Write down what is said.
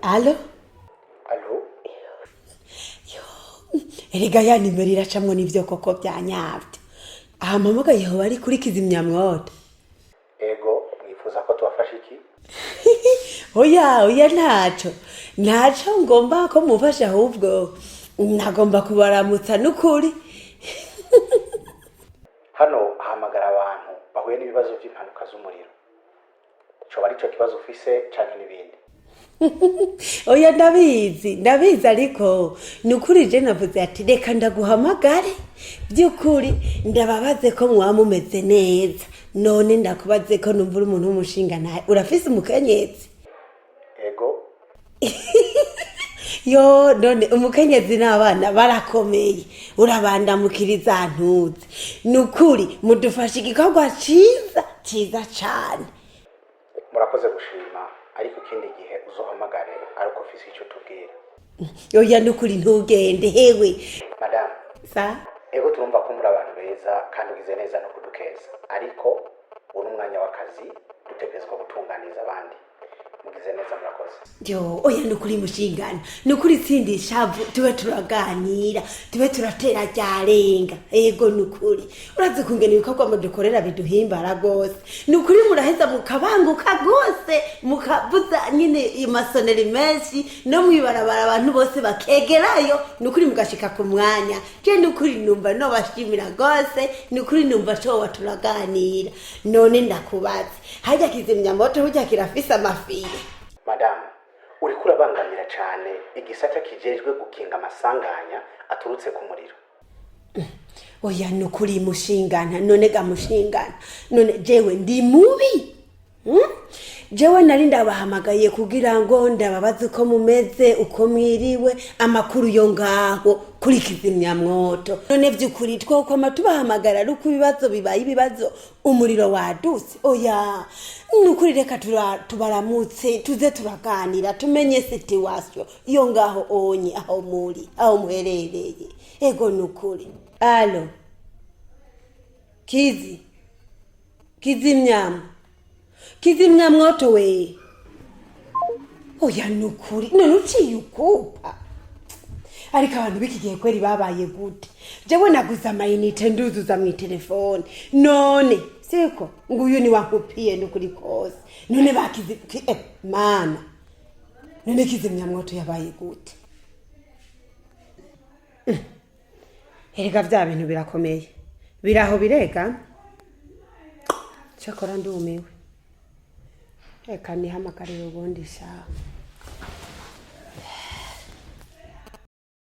Allô? Allô? Erega ya nimero iracamwo n'ivyo koko bya nyabyo. Aha mpamagaye hoba ari kuri kizimyamwoto? Ego, mwifuza ko tubafasha iki? Oya, oya, ntaco, ntaco ngomba ko mufasha, ahubwo nagomba kubaramutsa n'ukuri. Hano hamagara abantu bahuye n'ibibazo by'impanuka z'umuriro. Coba arico kibazo ufise canke n'ibindi? Oya, ndabizi, ndabizi, ariko ni ukuri je navuze ati reka ndaguhamagare, by'ukuri ndababaze ko mwaba mumeze neza. None ndakubaze ko numva uri umuntu w'umushinga nawe, urafise umukenyezi? Ego. Yo, none umukenyezi n'abana barakomeye? Urabandamukiriza ntuzi. Ni ukuri mudufashe igikorwa ciza, ciza cane. Murakoze gushima, ariko ikindi gihe uzohamagare ariko ufise icyo tubwira. Oya, ni ukuri ntugende hewe. Madamu. Sa? Ego, turumva ko muri abantu beza kandi ugize neza no kudukeza, ariko uwo ni umwanya w'akazi, dutegerezwa gutunganiriza abandi. Mugize neza, murakoze. Yo, oya, ni ukuri mushingana, ni ukuri tsindi ishavu, tube turaganira, tube turatera ryarenga. Ego, ni ukuri urazi kungena ibikorwa mudukorera biduhimbara rwose. Ni ukuri muraheza mukabanguka rwose, mukavuza nyine amasoneri menshi no mwibarabara, abantu bose bakegerayo. Ni ukuri mugashika ku mwanya. Je ni ukuri numva nobashimira rwose, ni ukuri numva coba turaganira. None ndakubaze, harya kizimyamoto burya kirafise amafire? Madamu, uriko urabangamira cyane igisata kijejwe gukinga amasanganya aturutse ku muriro. Oya, ni ukuri mushingana. None ga mushingana, none jewe ndi mubi? Jewe nari ndabahamagaye kugira ngo ndababaze uko mumeze, uko mwiriwe, amakuru yo ngaho kuri kizimyamwoto. None vy'ukuri twokwama tubahamagara ari uko ibibazo bibaye ibibazo, umuriro wadutse? Oya, ni ukuri reka tubaramutse, tuze turaganira, tumenye situation yo ngaho onye aho muri, aho muherereye. Ego, ni ukuri. Allô, kizi kizimyamo, kizimyamwoto we. Oya, ni ukuri none uciye ukupa. Ariko abantu b'iki gihe kweri babaye gute? Jewe naguze amayinite, nduzuza mw'itelefone, none siko nguyu ni wankupiye. Nukuri kose none bakizi mana, none kizimyamwoto yabaye gute? Erega vya bintu birakomeye, biraho birega. Cyakora ndumiwe, reka nihamagarire ubundi sawa.